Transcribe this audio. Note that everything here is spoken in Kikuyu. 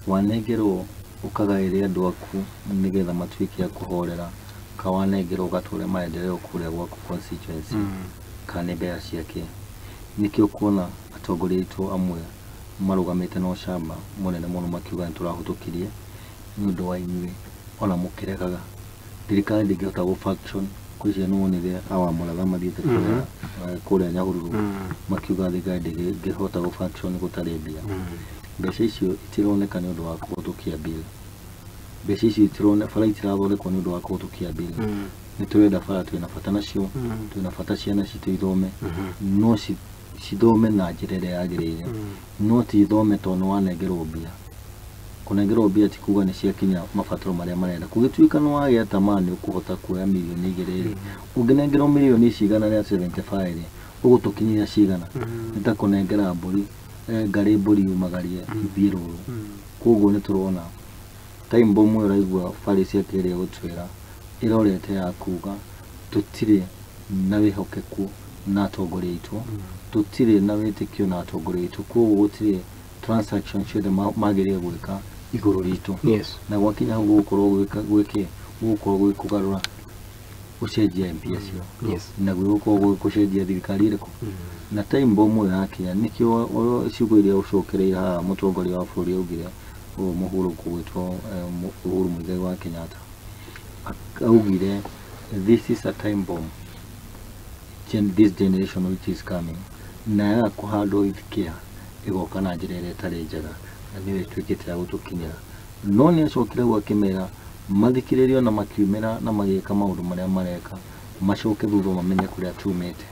Wanengerwo ũkagaĩre andũ aku nĩgetha matuĩke a kũhorera, ka wanengerwo ũgatware maendeleo kũrĩa gwaku constituency, kana nĩ mbeca ciake. Nĩkĩo ũkuona atongoria aitũ amwe marũgamĩte na ũcamba mũnene mũno makiuga nĩ tũrahĩtũkirie nĩ ũndũ wa inyuĩ ona mũkĩregaga. Thirikari ndĩngĩhota gũ function. Kwĩcia nĩ wonire awa mũratha mathiĩte kũrĩa kũrĩa Nyahururu, makiuga thirikari ndĩngĩhota gũ function gũtarĩ mbia. Mbeca icio itironeka nĩ ũndũ wa kũhĩtũkia bill. Mbeca icio itironeka, bara itirathondekwo nĩ ũndũ wa kũhĩtũkia bill. Nĩ tũrenda bara, twĩna bata nacio, twĩna bata ciana citũ ithome, no cithome na njĩra ĩrĩa yagĩrĩire, no ti ithome tondũ nĩ wanengerwo mbia. Kũnengerwo mbia ti kuga nĩ ciakinya mabataro marĩa marenda. Kũgĩtuĩka nĩ wagĩa tamaa nĩ ũkũhota kuoya 2 mirioni rĩ, ũngĩnengerwo mirioni ici 175 rĩ, ũgũtũkinyĩria cigana? Nĩ ta kũnengera mbũri ngarĩ mbũri yumagarie ithiĩ rũru. Koguo nĩ tũrona time bomb ĩyo ũraigua Pharisee akĩgeria gũtwĩra ĩrorete ya kuga tũtirĩ na wĩhokeku na atongoria aitũ, tũtirĩ na wĩtĩkio na atongoria aitũ, koguo gũtirĩ transaction ciothe magĩrĩire gwĩka igũrũ ritũ. Na gwakinya hau gũgũkorwo gwĩka gwĩkĩ, gũgũkorwo gwĩ kũgarũra gũcenjia MP acio, na gwĩgũkorwo gwĩ gũcenjia thirikari ĩrĩkũ. Na time bomb ĩyo yakinya nĩkĩo ciugo iria ũcokereire haha mũtongoria wa bũrũri augire, ũyũ mũhurũku gwĩtwo Uhuru Muigai wa Kenyatta, augire this is a time bomb, this generation which is coming, na yaga kũhandwo ithikia ĩgoka na njĩra ĩrĩa ĩtarĩ njega na nĩyo ĩtuĩkĩte ya gũtũkinyĩra. No nĩ acokire hau akĩmera mathikĩrĩrio na makiumĩra na magĩka maũndũ marĩa mareka, macoke thutha mamenye kũrĩa tumĩte.